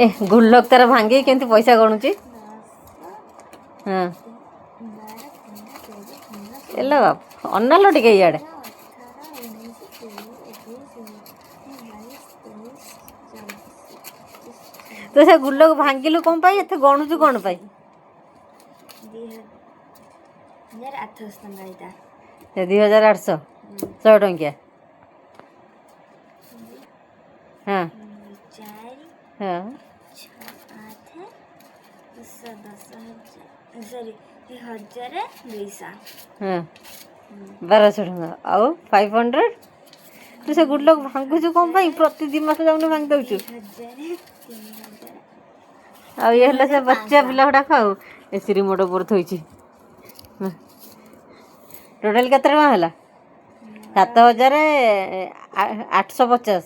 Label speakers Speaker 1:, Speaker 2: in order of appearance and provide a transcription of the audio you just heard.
Speaker 1: ଏ ଗୁଡଲକ୍ ତାର ଭାଙ୍ଗିକି କେମିତି ପଇସା ଗଣୁଛି। ହଁ ଏଲ ବାପ, ଅନାଲ ଟିକେ ଇଆଡ଼େ।
Speaker 2: 18, 19, 20, 21, 22, 23, 24,
Speaker 1: ତୁ ସେ ଗୁଡଲକ୍ ଭାଙ୍ଗିଲୁ କ'ଣ ପାଇଁ? ଏତେ ଗଣୁଛୁ କ'ଣ ପାଇଁ?
Speaker 2: 2800 ଟଙ୍କା ଏଇଟା।
Speaker 1: ସେ 2800, 100 ଟଙ୍କିଆ। ହଁ।
Speaker 2: 4 6 8 10, 10,000, ସରି, 1200।
Speaker 1: ହଁ, 1200 ଟଙ୍କା ଆଉ 500। ତୁ ସେ ଗୁଡଲକ୍ ଭାଙ୍ଗୁଛୁ କ'ଣ ପାଇଁ? ପ୍ରତି 2 ମାସ ଯାଉନୁ ଭାଙ୍ଗି ଦେଉଛୁ।
Speaker 2: 2000, 3000।
Speaker 1: ଆଉ ଇଏ ହେଲା ସେ ବଚ୍ଚା ପିଲା ଗୁଡ଼ାକ। ଆଉ ଏସି ରିମୋଟ୍ ଉପରେ ଥୋଇଛି। ଟୋଟାଲ୍ କେତେ ଟଙ୍କା ହେଲା? 7850।